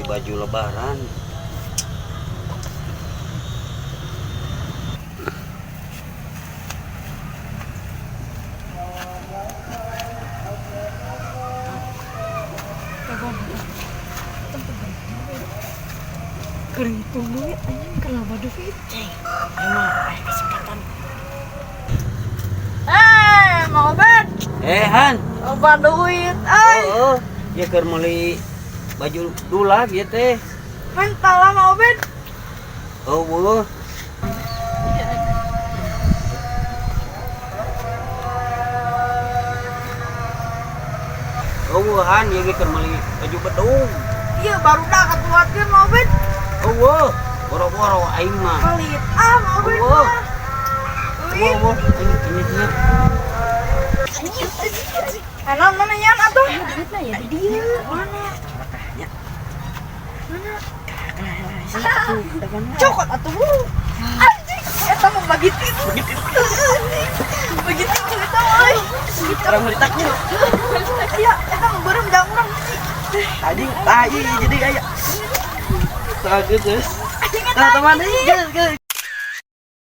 Baju lebaran. Kering tunggu ya anjing kenapa duit? Emang kesempatan. Eh, mau bet? Eh, Han. Loba duit, ay. Oh, ya keur meuli baju dulag ieu teh. Mental lah mau bet. Oh, eueuh. Oh, Han, ieu ge keur meuli baju bedung. Iya, baru dah katuatkeun mau bet. Eueuh, boro-boro aing mah. Pelit ah mau bet. Eueuh. Mah. Duit. Eueuh, ini. Enak mana yan atuh? Duitna ya di dieu. Mana? Ya. Mana? Mana? Cokot atuh buru. Anjing, eta mah bagi tilu. Bagi tilu eta mah euy. Orang beli takut. Iya, eta mah beureum jang urang hiji. Anjing, tai jadi aya. Takut terus. Anjing eta. Nah, teman geus geus.